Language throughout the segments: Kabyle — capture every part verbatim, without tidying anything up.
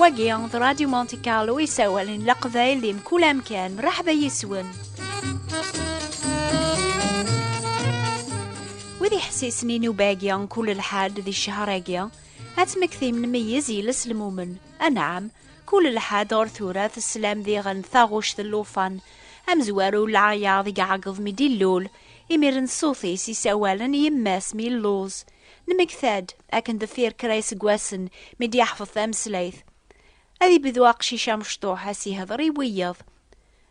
Wagi d Radio Monte Carlo, isawalen n Leqbayel di mkul amkan. Mraḥba yis-wen. Wid iḥessisen i nnuba-agi, kul lḥad di ccher-agi, ad tmektim nmeyyez yiles lmumen. Anɛam, kul lḥad ɣer tura teslam diɣen taɣuct n llufan. Amezwaru n leɛyaḍ i iɛeggeḍ mi d-illul, imiren ṣṣut-is isawalen i yemma-s mi illuẓ. Nmekta-d akken deffir kra iseggasen mi d-yeḥfeḍ tameslayt. Ad ibdu aqcic amecṭuḥ a s-ihder i wiyeḍ.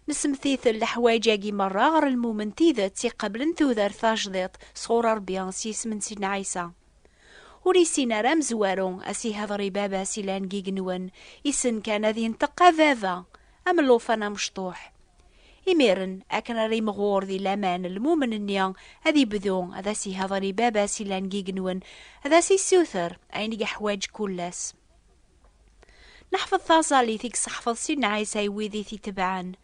Nessemtit leḥwayeǧ-agi merra ɣer lmumen n tidet iqablen tudert tajdiṭ sɣur Ṛebbi s yisem n Sidna Ɛisa. Ur issin ara amezwaru a s-ihder i baba-s ilan deg igenwen, issen kan ad yenṭeq a baba, am llufan amecṭuḥ. Imiren, akken ara imɣur di laman lmumen-nni, ad ibdu ad as-ihder i baba-s ilan deg igenwen, ad as-issuter ayen i yeḥwaǧ kul ass. Neḥfeḍ taẓallit i yesseḥfeḍ Sidna Ɛisa i wid i t-itebɛen.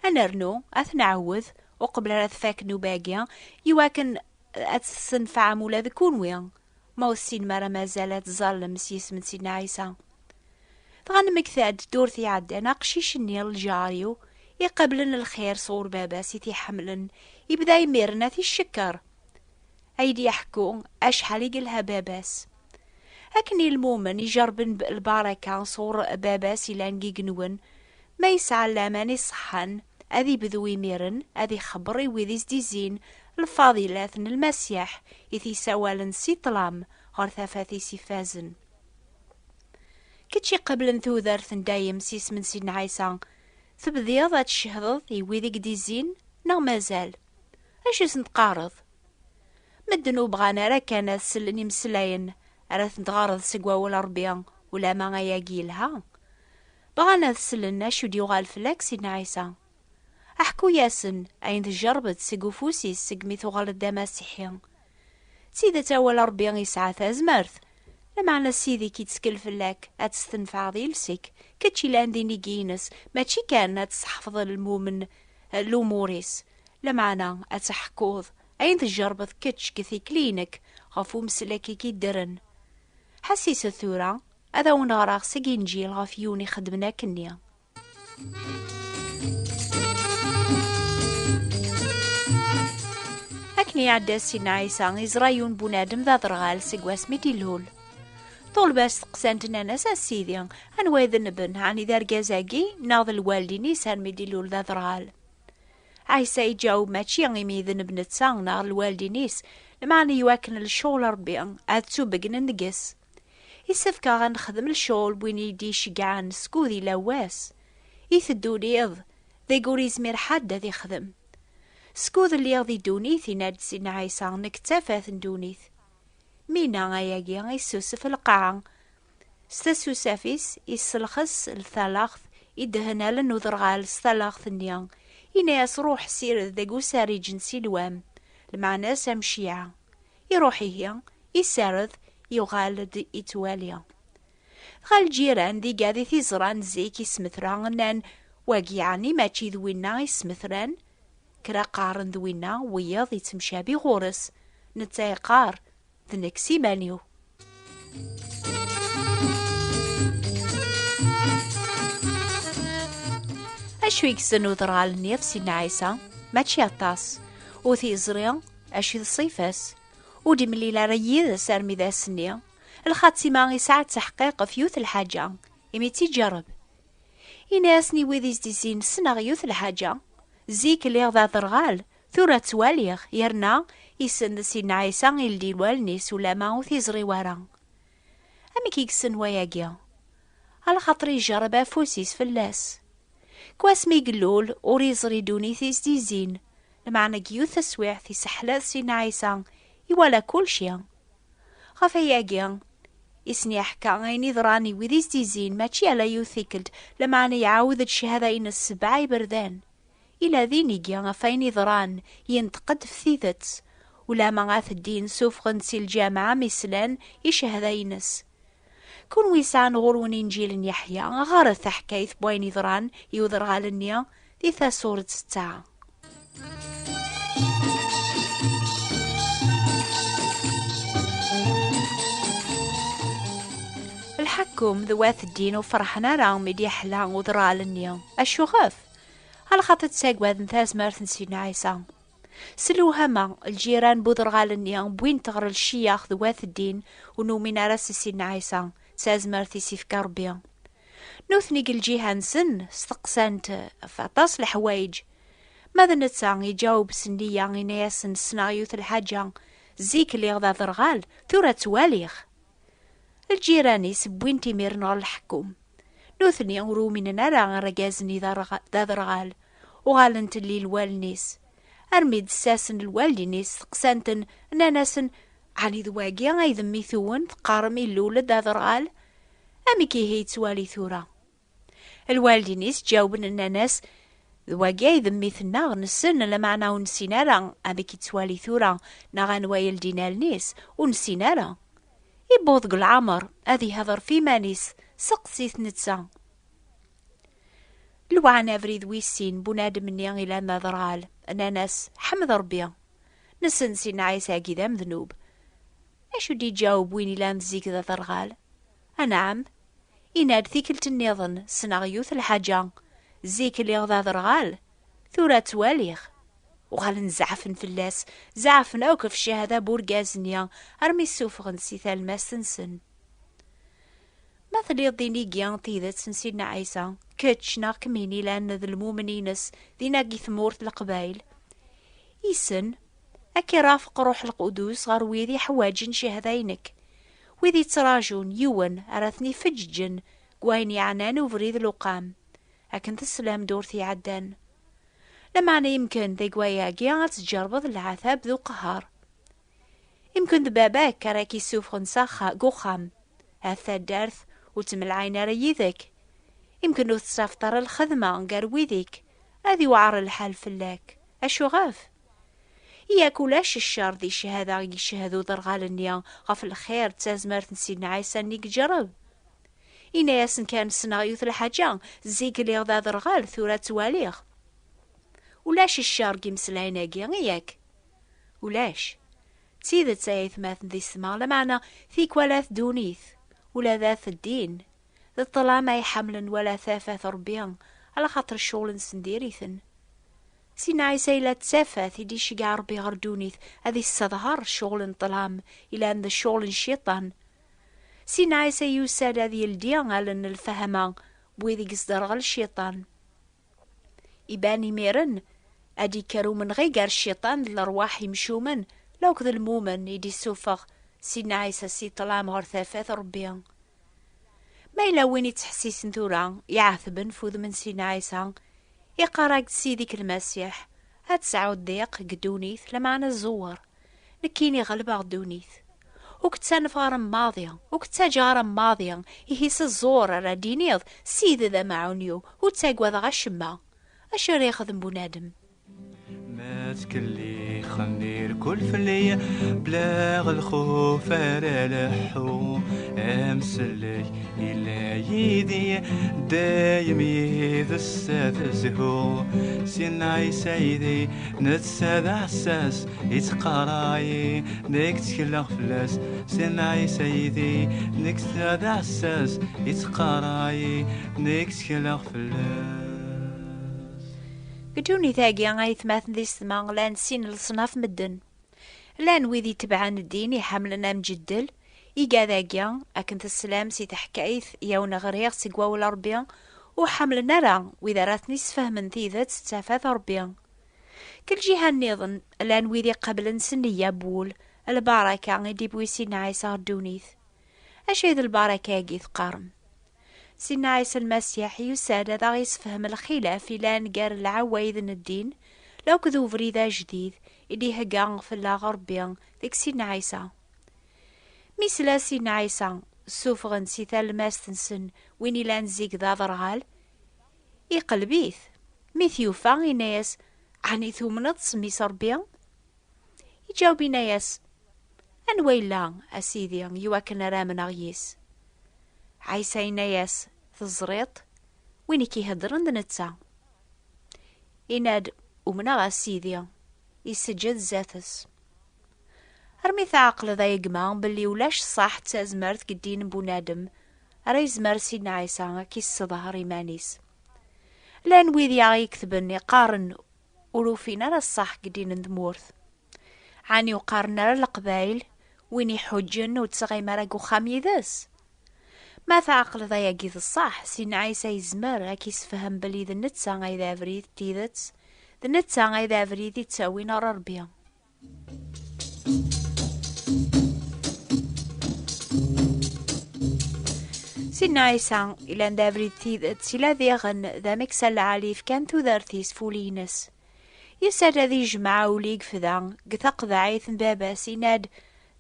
Ad nernu, ad t-nɛawed, uqbel ara tfak nnuba-agi, iwakken ad tessenfɛem ula d kunwi, ma ur tessinem ara mazal ad tẓallem s yisem n Sidna Ɛisa. Dɣa nmekta-d ddurt iɛeddan, aqcic-nni lǧar-iw, iqablen lxir sɣur baba-s i t-iḥemmlen, ibda imiren ad t-icekkeṛ. Ay d-yeḥku acḥal i yelha baba-s. Akken i lmumen ijerrben b-, lbaraka sɣur baba-s ilan deg igenwen, ma yesɛa laman iṣeḥḥan, ad ibdu imiren ad ixebber i wid i s-d-izzin lfadilat n Lmasiḥ i t-isawalen si ṭṭlam ɣer tafat-is ifazen. Kečč iqablen tudert n dayem s yisem n Sidna Ɛisa, tebdiḍ ad tcehdeḍ i wid i k-d-izzin neɣ mazal? Acu i sen-teqqareḍ? Medden ur bɣan ara kan ad sellen imeslayen ara ten-tɣareḍ seg wawal Ṛebbi, ulama ayagi yelha. Bɣan ad sellen acu d-yuɣal fell-ak Sidna Ɛisa. Aḥku-yasen ayen tjerrbeḍ seg ufus-is segmi tuɣaleḍ d amasiḥi. D tidet, awal Ṛebbi yesɛa tazmert, lameɛna Ssid-ik ittkel fell-ak ad testenfɛeḍ iles-ik, kečč ilan d inigi-ines, mačči kan ad tesseḥfḍeḍ lmumen, lumuṛ-is, lameɛna ad teḥkuḍ ayen tjerrbeḍ kečč deg tikli-inek ɣef umeslak i k-iddren. Ḥessiset tura, ad awen-ɣreɣ seg Inǧil ɣef yiwen ixeddmen akkenni. Akken iɛedda Sidna Ɛisa, iẓra yiwen bunadem d aderɣal seg wasmi d-ilul. Ṭulba-s steqsan-t, nnan-as: "A Sidi, anwa idenben, ɛni d argaz-agi neɣ d lwaldin-is armi d-ilul d aderɣal?" Ɛisa iǧaweb: "Mačči imi idenb netta neɣ lwaldin-is, lameɛna iwakken lecɣel Ṛebbi ad ttubegnen deg-s. Issefk-aɣ ad nexdem lecɣel n win i d-iceggɛen skud illa wass. Iteddu liḍ deg ur izmir ḥedd ad ixdem. Skud lliɣ di ddunit, yenna-d Sidna Ɛisa, nekk d tafat n ddunit." Mina ayagi issusef lqaɛa. S tsusaf-is isselxes talaɣt, iddhen allen n uderɣal s talaɣt-nni. Ini-as: "Ruḥ sired deg usarriǧ n Silwam." Lmeɛna-s amciɛa. Iruḥ ihi, isared, yuɣal-d ittwali. Dɣa lǧiran d igad i t-iẓran zik ismetran, nnan: "Wagi yeɛni mačči d winna i smetran?" Kra qqaren d winna, wiyaḍ ittemcabi ɣur-s. Netta iqqar: "D nekk s iman-iw." Acu i yessen uderɣal-nni ɣef Sidna Ɛisa? Mačči aṭas. Ur t-yeẓri acu d ṣṣifa-s. Ur d-imlil ara yid-s armi d ass-nni. Lxatima isɛa ttaḥqiq ɣef yiwet lḥaǧa, imi tt-iǧerreb. Ini-asen i wid i s-d-izzin: "Ssneɣ yiwet lḥaǧa. Zik lliɣ d aderɣal, tura ttwaliɣ." Yerna issen d Sidna Ɛisa i ldi wallen-is, ulama ur t-iẓri wara. Amek i yessen wayagi? Alaxaṭer ijerreb afus-is fell-as. Deg wasmi i yellul, ur iẓri ddunit i s-d-izzin, lameɛna deg yiwet taswiɛt iseḥla-t Sidna Ɛisa, iwala kulci. Ɣef ayagi, i sen-iḥka ayen iḍran i wid i s-d-izzin, mačči ala yiwet tikkelt, lameɛna iɛawed-d cchada-ines sebɛa iberdan. Ila d inigi ɣef ayen iḍran, yenṭeq-d f tidet. Ulama ad t-ddin, sufɣen-t si lǧameɛ mi slan i cchada-ines. Kunwi yesɛan ɣur-wen Inǧil n Yeḥya, ɣret taḥkayt n wayen iḍran i uderɣal-nni di tasurt setta. Lḥeqq Kum d wat ddin ur ferḥen ara mi d-yeḥla uderɣal-nni. Acuɣef? Alaxaṭer ttagaden tazmert n Sidna Ɛisa. S lewhama, lǧiran n uderɣal-nni wwin-t ɣer lecyax d wat ddin ur numin ara s Sidna Ɛisa, d tazmert i s-ifka Ṛebbi. Nutni deg lǧiha-nsen steqsan-t ɣef aṭas leḥwayeǧ. Ma d netta iǧaweb s nniya, ini-asen: "Ssneɣ yiwet lḥaǧa, zik lliɣ d aderɣal, tura ttwaliɣ." Lǧiran-is wwin-t imiren ɣer leḥkum. Nutni ur uminen ara argaz-nni d arɣ-, d aderɣal. Uɣalen telli lwallen-is. Armi d-ssasen lwaldin-is, steqsan-ten, nnan-asen: "Ɛni d wagi ay d mmi-twen, teqqarem ilul-d aderɣal? Amek ihi yettwali tura?" Lwaldin-is ǧawben, nnan-as: "D wagi ay d mmi-tneɣ, nessen, lameɛna ur nessin ara amek yettwali tura, neɣ anwa i ldin allen-is, ur nessin ara. Iwweḍ deg leɛmer ad ihder f iman-is, seqsit netta." Lwaɛen abrid wis sin, bunadem-nni ilan d aderɣal, nnan-as: "Ḥmed Ṛebbi. Nessen Sidna Ɛisa-agi d amednub." Acu d-iǧaweb win ilan zik d aderɣal? Anɛam, inna-d tikkelt nniḍen: "Ssneɣ yiwet lḥaǧa, zik lliɣ d aderɣal, tura ttwaliɣ." Uɣalen zeɛfen fell-as, zeɛfen akk ɣef ccahada n urgaz-nni, armi ssufɣen-t si talmast-nsen. Ma telliḍ d inigi n tidet n Sidna Ɛisa, kečč neɣ kemmini ilan d lmumen-ines dinna deg tmurt n Leqbayel, isen ad k-irafeq Ṛuḥ Lqudus ɣer wid iḥwaǧen ccahada-inek, wid ittraǧun yiwen ara ten-ifeǧǧen deg wayen yeɛnan ubrid n luqam, akken teslam ddurt iɛeddan. Lameɛna yemken deg wayagi ad tǧerbeḍ leɛtab d uqehher. Yemken d baba-k ara k-issufɣen s axa-, deg uxxam, ar taddart ur ttemlaɛin ara yid-k. Yemken ur tettafeḍ ara lxedma gar wid-ik, ad iwɛer lḥal fell-ak. Acuɣef? Yak ulac ccer di ccahada i yeched uderɣal-nni ɣef lxir d tazmert n Sidna Ɛisa-nni i iǧerreb. Inna-yasen kan: "Ssneɣ yiwet lḥaǧa, zik lliɣ d aderɣal, tura ttwaliɣ." Ulac ccer deg imeslayen-agi, yak? Ulac. D tidet ay aytmaten d yessetma, lameɛna tikwal at ddunit, ula d at ddin, d ṭṭlam ay ḥemmlen wala tafat Ṛebbi, alaxaṭer ccɣel-nsen diri-ten. Sidna Ɛisa yella d tafat i d-iceggeɛ Ṛebbi ɣer ddunit, ad isseḍher ccɣel n ṭṭlam, ilan d ccɣel n cciṭan. Sidna Ɛisa yusa-d ad yeldi allen n lfahma n wid i yesderɣel cciṭan. Iban imiren ad d-ikker umenɣi gar cciṭan d lerwaḥ imcumen, lakked lmumen i d-issufeɣ Sidna Ɛisa si ṭṭlam ɣer tafat Ṛebbi. Ma yella win ittḥessisen tura, iɛetben f udem n Sidna Ɛisa, iqqar-ak-d Sidi-k Lmasiḥ: "Ad tesɛuḍ ddiq deg ddunit, lameɛna ẓewwer. Nekkini ɣelbeɣ ddunit. Ur k-ttanfeɣ ara maḍi, ur k-ttaǧǧaɣ ara maḍi, ihi s ẓẓur ara d-tiniḍ: Sidi d amɛawen-iw, ur ttagadeɣ acemma. Acu ara yexdem bunadem?" Ma ttkellixen irkul fell-i, bla lxuf ara leḥḥu, amsellek illa yid-i, dayem yid-s ad tezhu. Sidna Ɛisa aydi, netta d aɛessas, ittqaray, nekk ttekleɣ fell-as. Sidna Ɛisa aydi, netta d aɛessas, ittqaray, nekk ttekleɣ fell-as. Deg ddunit-agi, aytmaten d yessetma, llan sin leṣnaf medden. Llan wid itebɛen ddin iḥemmlen amjeddel, igad-agi, akken teslam si teḥkayt i awen-ɣriɣ seg wawal Ṛebbi, ur ḥemmlen ara wid ara ten-isfehmen tidet d tafat Ṛebbi. Deg lǧiha nniḍen, llan wid iqeblen s nniya n wul lbaraka i d-iwwi Sidna Ɛisa ɣer ddunit. Acu i d lbaraka-agi teqqarem? Sidna Ɛisa Lmasiḥ yusa-d ad aɣ-yessefhem lxilaf ilan gar lɛawayed n ddin lakked ubrid ajdid i d-ihegga fell-aɣ Ṛebbi deg Sidna Ɛisa. Mi sla Sidna Ɛisa, ssufɣen si talmast-nsen win ilan zik d aderɣal, iqleb-it. Mi t-yufa, yenna-yas: "Ɛni tumneḍ s mmi-s Ṛebbi?" Iǧaweb, yenna-yas: "Anwa yella, a Sidi, iwakken ara amneɣ yis?" Ɛisa yenna-yas: "Teẓriḍ, win i k-iheddren d netta." Yenna-d: "Umneɣ, a Sidi." Iseǧǧed zdat-s. Armi tɛeqleḍ, a gma, belli ulac ṣṣeḥ d tazmert deg ddin n bunadem, ara yezmer Sidna Ɛisa ad k-isseḍher iman-is. Llan wid i aɣ-iketben iqqaren ur ufin ara ṣṣeḥ deg ddin n tmurt. Ɛni ur qqaren ara Leqbayel, win iḥuǧǧen ur ttɣim ara deg uxxam yid-s? Ma tɛeqleḍ ayagi d ṣṣeḥ, Sidna Ɛisa yezmer ad k-issefhem belli d netta ay d abrid d tidet, d netta ay d abrid ittawin ɣer Ṛebbi. Sidna Ɛisa, ilan d abrid d tidet, ila diɣen d ameksa lɛali yefkan tudert-is f ul-ines. Yusa-d ad ijmeɛ ul i yefda deg taqeḍɛit n baba-s, yenna-d: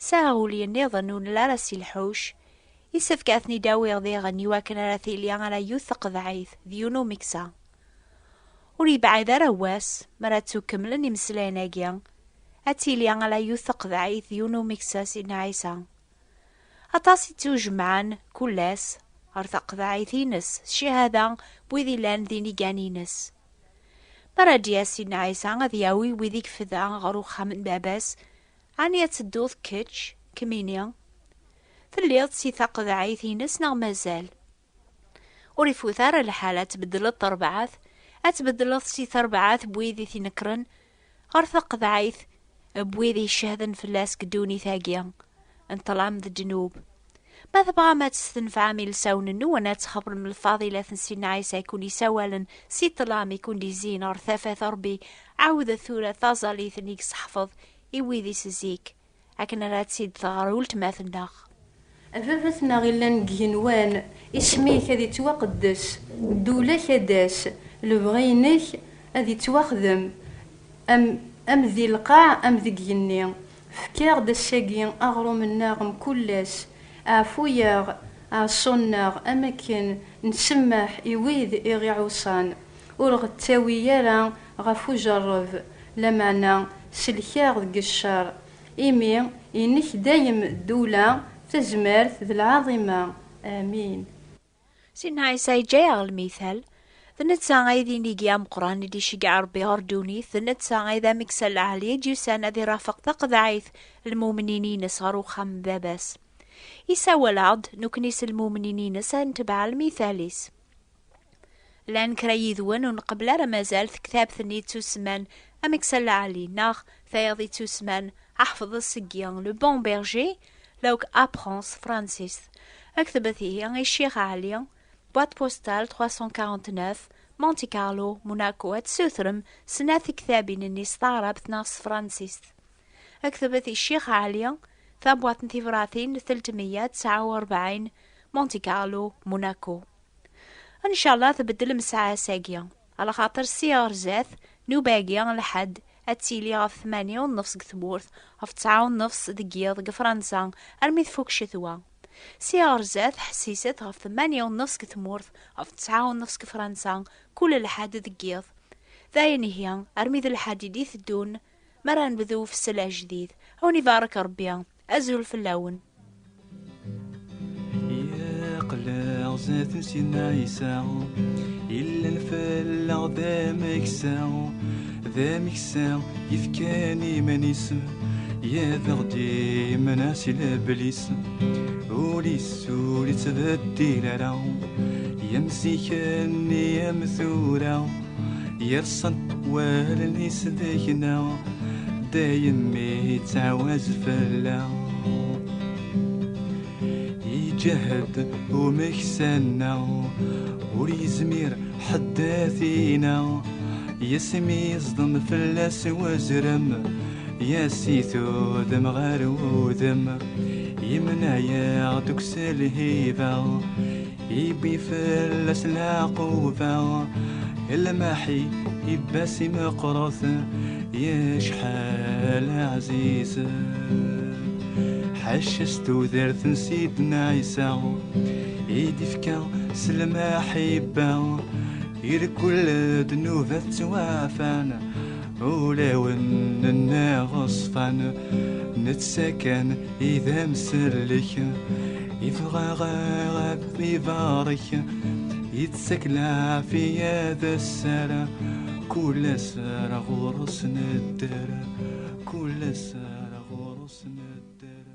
"Sɛiɣ ul nniḍen ur nelli ara si lḥuc, yessefk ad ten-id-awiɣ diɣen iwakken ara tili ala yiwet taqeḍɛit d yiwen umeksa." Ur yebɛid ara wass mi ara ttukemmlen imeslayen-agi, ad tili ala yiwet taqeḍɛit d yiwen umeksa Sidna Ɛisa. Aṭas i ttujemɛen kul ass ɣer taqeḍɛit-ines s ccahada n wid illan d inigan-ines. Mi ara d-yas Sidna Ɛisa ad yawi wid i yefda ɣer uxxam n baba-s, ɛni ad tedduḍ kečč, kemmini? Telliḍ si taqeḍɛit-ines neɣ mazal? Ur ifut ara lḥal ad tbeddleḍ terbaɛt, ad tbeddleḍ si terbaɛt n wid i t-inekren ɣer taqeḍɛit n wid i icehden fell-as deg ddunit-agi n ṭṭlam d ddnub. Ma tebɣam ad testenfɛem ilsawen-nwen, ad txebrem lfaḍilat n Sidna Ɛisa i kun-isawalen si ṭṭlam, i kun-d-izzin ɣer tafat n Ṛebbi, ɛawdet tura taẓallit-nni i yesseḥfeḍ i wid-is zik, akken ara tt-id-tɣer weltma-tneɣ. A baba-tneɣ illan deg igenwan, isem-ik ad ittwaqeddes, ddula-k ad d-tas, lebɣi-inek ad ittwaxdem, am, am di lqaɛ am deg igenni. Efk-aɣ-d ass-agi aɣrum-nneɣ mkul ass, ɛfu-yaɣ aɛeṣṣu-nneɣ am akken nsemmeḥ i wid i ɣ-iɛuṣan. Ur ɣ-ttawi ara ɣef ujerreb, lameɛna sellek-aɣ deg ccer. Imi inek dayem ddula, tazmert d lɛaḍima. Amin. Sidna Ɛisa yeǧǧa-yaɣ lmital. D netta ay d inigi ameqqran i d-iceggeɛ Ṛebbi ɣer ddunit, d netta ay d ameksa lɛali i d-yusan ad irafeq taqeḍɛit n lmumnin-ines ɣer uxxam n baba-s. Isawal-aɣ-d, nekkni s lmumnin-ines, ad netbeɛ lmital-is. Llan kra yid-wen ur nqebbel ara mazal tektabt-nni yettusemman Ameksa Lɛali neɣ tayeḍ yettusemman Ḥefḍet seg-i, Le Bon Berger, lawk apprend s tefransist. Ktbet ihi i Ccix Ɛli, boîte postale trois cent quarante-neuf, Monte Carlo, Monaco, ad tessutrem snat tektabin-nni s taɛrabt neɣ s tefransist. Ktbet i Ccix Ɛli, tabwaṭ n tibratin telt meyya tesɛa u rebɛin, Monte Carlo, Monaco. Ncallah tbeddlem ssaɛa-agi, alaxaṭer sya ɣer zdat, nnuba-agi n lḥedd ad tili ɣef tmanya u nnefṣ deg tmurt, ɣef tesɛa u nnefṣ deg yiḍ deg Fransa, armi tfuk ccetwa. Sya ɣer zdat, ḥessiset ɣef tmanya u nnefṣ deg tmurt, ɣef tesɛa u nnefṣ deg Fransa, kul lḥedd deg yiḍ. D ayen ihi, armi d lḥedd i d-iteddun, mi ara nebdu ufessel ajdid. A wen-ibarek Ṛebbi, azul fell-awen. Yeqleɛ zdat n Sidna Ɛisa, illan fell-aɣ d ameksa, d ameksa yefkan iman-is, yad aɣ-d-imneɛ si leblis. Ul-is ur ittbeddil ara, yam zik-nni yam tura, yerṣan wallen-is deg-neɣ, dayem ittɛawaz fell-aɣ. Iǧehhed umeksa-nneɣ, ur yezmir ḥedd ad t-ineɣ, yasmi yeẓdem fell-as wazrem, yas-it udem ɣer udem, yemneɛ-yaɣ deg-s lhiba, iwwi fell-as lɛaquba, lmaḥi ibbas imeqret, yecḥal ɛziz. Ḥaca s tudert n Sidna Ɛisa, i d-ifka s lmaḥibba, irkul ddnubat ttwaɛfan, ulawen-nneɣ ṣfan, netta kan i d amsellek, ibɣa ɣef ibarek, yettak lɛafiya d sser, kul ass ar ɣur-s nedder, kul ass ar ɣur-s nedder.